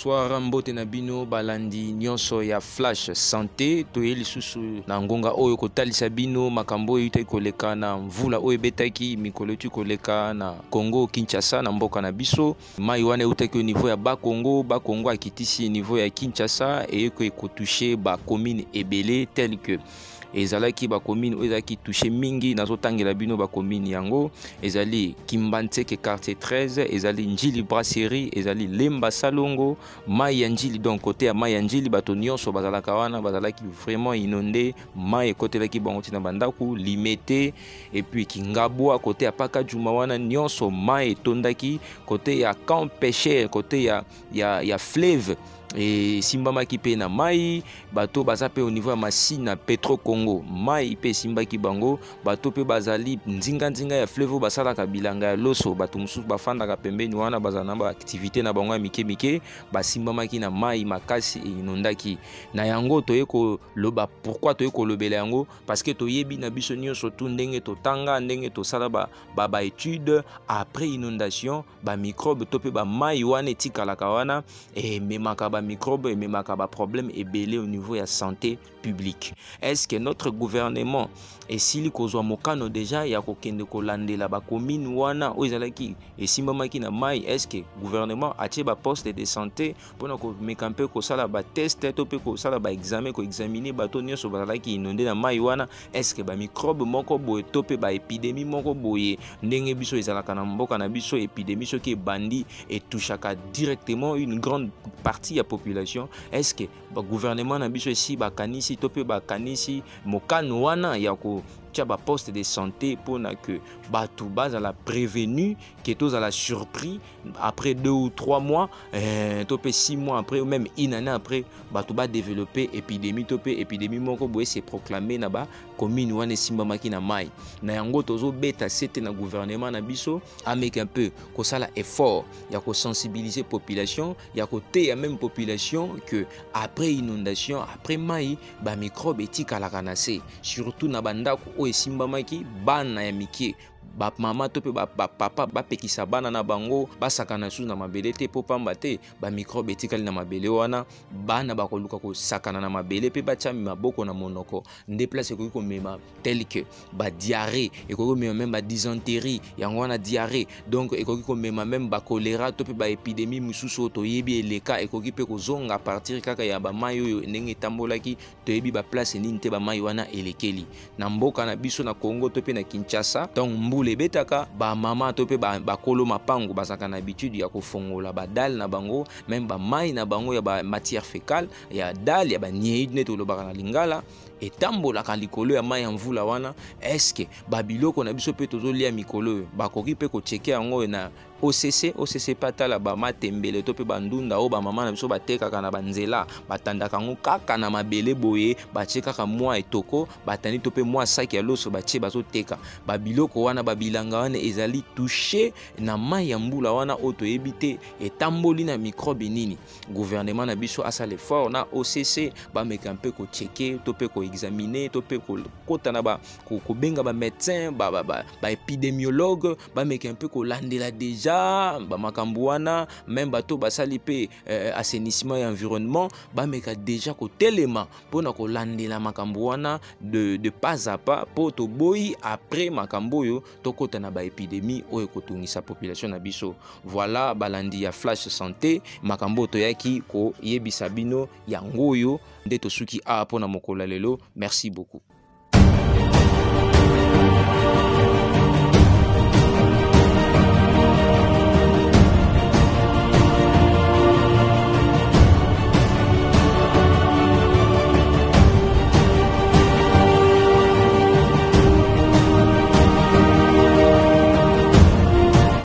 Bonsoir, mbote na bino balandi nyonso ya Flash Santé. Toye lisusu na ngonga oyo kotalisa bino makambo oyo eutaki koleka na mvula oyo ebetaki mikolo euti koleka na Congo Kinshasa, na mboka na biso. Mai wana eutaki au niveau ya Bas-Congo, Bas-Congo akitisi niveau ya Kinshasa eyeko ekotouche ba commune ebele tel que ezalaki ba commune oyo ezalaki touche mingi. Nazotangela bino ba commune yango ezali Kimbanseke quartier 13, ezali Njili Brasserie, ezali Lemba Salongo, mai ya Njili. Donc côté ya mai ya Njili, bato nyonso bazalaka wana bazalaki vraiment inondé, mai ekotelaki bango ntina bandako. Limete et puis Kingabwa, côté ya Pakadjuma wana nyonso mai etondaki. Côté ya Camp Pêcheur, côté ya fleuve esimbamaki mpe na mai. Bato baza mpe au niveau ya Masina, Petro Congo, mai mpe esimbaki bango. Bato mpe bazali nzinga-nzinga ya fleuve oyo basalaka bilanga ya loso, bato mosusu bafandaka pembeni wana, bazala na baactivité na bango ya mike mike, basimbamaki na mai makasi, einondaki na yango. Toye koloba, pourquoi toye kolobela yango? Parce que toyebi na biso nyonso tu, ndenge totanga, ndenge tosala baétude, après inondation bamicrobe to mpe bamai wana etikalaka wana ememaka bamicrobe, ememaka baproblème ebele au niveau ya santé publique. Est-ce que notre gouvernement esili kozwa mokano déjà ya kokende kolandela bacommune wana oyo ezalaki esimbamaki na mai? Est-ce que gouvernement atie baposte de santé mpona komeka mpe kosala batest to mpe kosala baexamen, koexamine bato nyonso bazalaki inondé na mai wana? Est-ce que bamicrobe moko boye to mpe baépidémie moko boye, ndenge biso ezalaka na mboka na biso, épidémie soki ebandi etouchaka directement une grande partie ya population, est-ce que bagouvernement na biso esi bakanisi to mpe bakanisi mokano wana ya kotia baposte de santé mpona ke bato bazala prévenu, ke tozala surpris après 2 ou 3 mois to mpe 6 mois après ou même une année après, bato badéveloppe épidémie to mpe épidémie moko boye se proclame na bacommune wana esimbamaki na mai? Na yango tozobeta sete na gouvernement na biso ameka un peu kosala effort ya kosensibiliser population, ya koteya même population que après inondation, après mai, bamicrobe etikalaka na se, surtout na bandako oyo esimbamaki. Bana ya mike, bamama to mpe bapapa bapekisa bana na bango basakana susu na mabele te, mpo pamba te bamicrobe etikali na mabele wana. Bana bakoluka kosakana na mabele mpe batia maboko na monoko, nde place ekoki komema tel que badiarrhée, ekoki komema même badysenterie, yango wana diarrhée. Donc ekoki komema même bacholéra to mpe baépidémie mosusu oyo toyebi eleka, ekoki mpe kozonga partir kaka ya bamai oyo ndenge etambolaki. Toyebi baplace nini te bamai wana elekeli na mboka na biso na Congo to mpe na Kinshasa. Ntango mbula ebetaka, bamama to mpe bakolo mapango bazalaka na habitude ya kofongola badalles na bango, même bamai na bango ya bamatière fécale, ya dalle, ya baniei nde tolobaka na lingala, etambolaka likolo ya mai ya mvula wana. Est-ce babiloko na biso mpe tozolia mikolo oyo bakoki mpe kochecker yango na OCC? OCC mpe atala bamatembele to mpe bandunda oyo bamama na biso batekaka na banzela, batandaka yango kaka na mabele boye, batie kaka mwa etoko batandi to mpe mwa saki ya loso batie, bazoteka babiloko wana. Babilanga wana ezali touché na mai ya mbula wana oyo toyebi te etamboli na microbe nini. Gouvernement na biso asala effort na OCC, bameka mpe kochecker to mpe koexamine to mpe kokota na kobenga bamédecin, baépidémiologue, bameka mpe kolandela déjà bamakambo wana. Même bato basali mpe assainissement ya environnement, bameka déjà kotelema mpona kolandela makambo wana de pas à pas, mpo toboyi après makambo oyo tokɔta na baépidémie oyo ekotungisa population na biso. Voilà, balandi ya Flash Santé, makambo oyo toyaki koyebisa bino yango oyo. Nde tosuki awa mpona mokolo ya lelo. Merci beaucoup.